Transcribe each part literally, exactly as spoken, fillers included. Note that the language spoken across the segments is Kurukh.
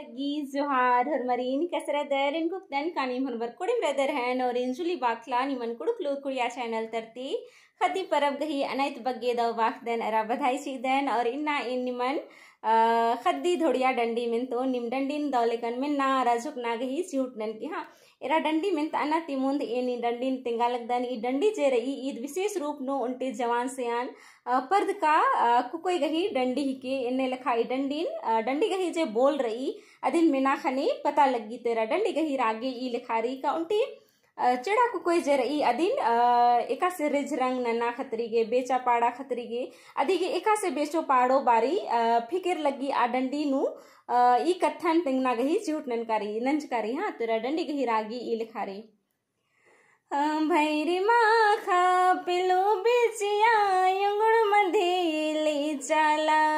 लग्गी जोहार होरमारिन, कस रअदर? एन कुक्तन का नीम होरमर कुड़िम रअदर हन और एन जुली बाखला निमन कुँड़ुख़ लूर कुड़िया channel तरती ख़द्दी परब गही अनैत बग्गे दव बाखदन अरा बधाई चिअदन। और इन्ना एन निमन, अ, ख़द्दी धोड़िया डंडी मेन्तोन। नीम डंडिन दव लेकन मेन्ना अरा झुकना गही चिहुटनन की, हाँ। एरा डंडी मेन्तअना ती मुन्द एन ई डंडिन तेंगा लगदन। ई डंडी जे रई, ईद विशेष रूप नू ओन्टे जवान सयान, अ, परदका, अ, कुकोय गही डंडी हिके। एन्ने लेखा ई डंडिन, अ, डंडी गही जे बोल रई, अदिन मेना ख़ने पता लग्गी। तो एरा डंडी गही रागे ई लेखा रई का ओन्टे, अ, चेड़ा कुकोय जे रई, अदिन, अ, एकासे रिझ रंग नना खतरी गे, बेचा पाड़ा खतरी गे, अदिगे एकासे बेचो पाड़ो बारी, अ, फिकिर लग्गी आ डंडी नू, अ, ई कत्थन तेंगना गही चिहुटनन का रई, नंजका रई, हाँ। तो एरा डंडी गही रागे ई लेखा रई। अ, भैरी माखा पेलो बेचिया, योंगुड़ मदेले चाला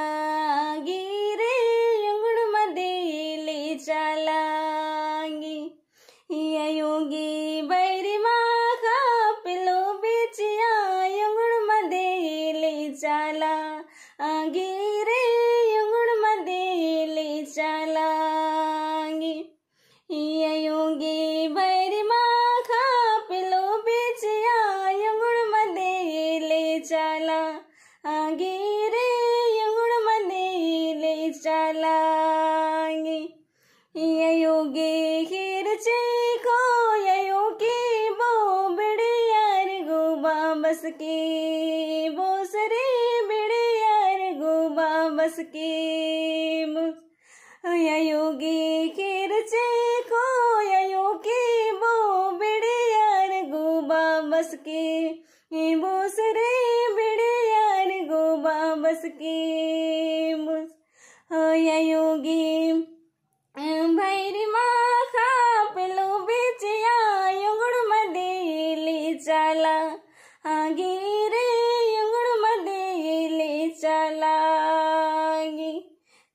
गे रे, योंगुड़ मदेले चाला गे। अयो गे भैरी माखा पेलो बेचिया, योंगुड़ मदेले चाला गे रे, योंगुड़ मदेले चाला गे। अयो गे भैरी माखा पेलो बेचिया, योंगुड़ मदेले चाला गे रे, योंगुड़ मदेले चाला गे। अयो गे खीर चेखो, अयो के बो बिड़ियार गो बाबस के, बोसरे बिड़ियार गो बाबस के, बोस अयो गे खीर चेखो, अयो के बो बिड़ियार गो बाबस के, ए बोसरे बिड़ियार गो बाबस के, बोस। अयो गे भैरी माखा पेलो बेचिया, योंगुड़ मदेले चाला गे रे, योंगुड़ मदेले चाला गे।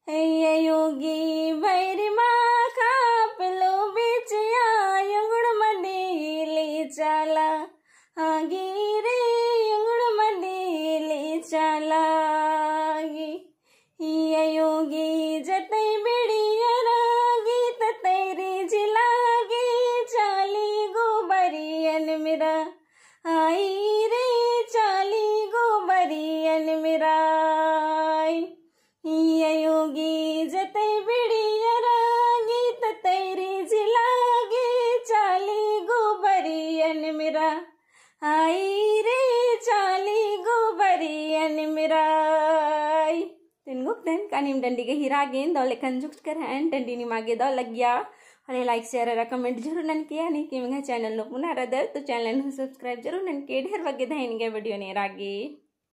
अयो गे भैरी माखा पेलो बेचिया, योंगुड़ मदेले चाला गे रे, योंगुड़ मदेले चाला गे। अयो गे जतई बिड़ियारा गे, ततई रिझिला गे, चाली गो बरियन मेरा आई रे, चाली गो बरियन मेरा आई। अयो गे जतई बिड़ियारा गे, ततई रिझिला गे, चाली गो बरियन मेरा आई रे, चाली गो बरियन मेरा आई। तेन गुक देन का नीम डंडी गही रागेन दव लेखन झुकचकर हन, डंडी निमा गे दव लग्गिया। होले like, share अरा comment जरूर ननके, यानी कि एंग्है channel नू पुना रअदर तो channel नू subscribe जरूर ननके। ढेर बग्गे धइन गे video ने रागे।